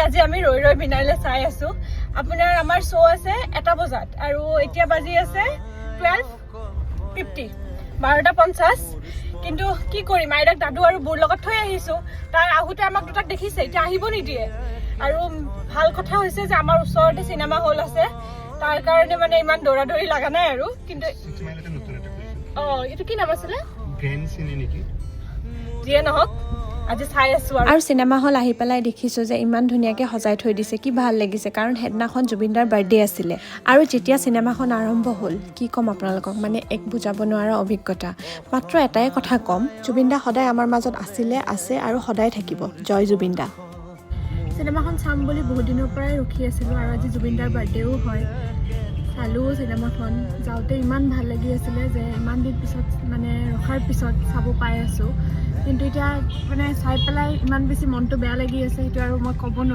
আজি আমি ৰৈ ৰৈ বিনালে চাই আছোঁ। আপোনাৰ আমাৰ শ্ব' আছে 1 বজাত আৰু এতিয়া বাজি আছে 12:50, 12টা 50। কিন্তু কি কৰিম, আইতাক দাদু আৰু বৌৰ লগত থৈ আহিছোঁ। তাই আহোঁতে আমাক দুটাক দেখিছে, এতিয়া আহিব নিদিয়ে। আৰু ভাল কথা হৈছে যে আমাৰ ওচৰতে চিনেমা হল আছে, তাৰ কাৰণে মানে ইমান দৌৰা দৌৰি লগা নাই আৰু। কিন্তু ছিক্স মাইলতে নতুন এটা খুলিছে। অঁ, এইটো কি নাম আছিলে? গ্ৰেণ্ড চিনে নেকি? যিয়ে নহওক, আজি চাই আছো আৰু। আৰু চিনেমা হল আহি পেলাই দেখিছোঁ যে ইমান ধুনীয়াকৈ সজাই থৈ দিছে, কি ভাল লাগিছে, কাৰণ সেইদিনাখন জুবিনদাৰ বাৰ্থডে আছিলে। আৰু যেতিয়া চিনেমাখন আৰম্ভ হ'ল, কি ক'ম আপোনালোকক, মানে এক বুজাব নোৱাৰা অভিজ্ঞতা। মাত্ৰ এটাই কথা ক'ম, জুবিনদা সদায় আমাৰ মাজত আছিলে, আছে আৰু সদায় থাকিব। জয় জুবিনদা। চিনেমাখন চাম বুলি বহুত দিনৰ পৰাই ৰখি আছিলোঁ আৰু আজি জুবিনদাৰ বাৰ্থডেও হয়। চালোঁ চিনেমাখন। যাওঁতে ইমান ভাল লাগি আছিলে যে ইমান দিন পিছত, মানে ৰখাৰ পিছত চাব পাই আছোঁ। কিন্তু এতিয়া মানে চাই পেলাই ইমান বেছি মনটো বেয়া লাগি আছে, সেইটো আৰু মই ক'ব নোৱাৰোঁ।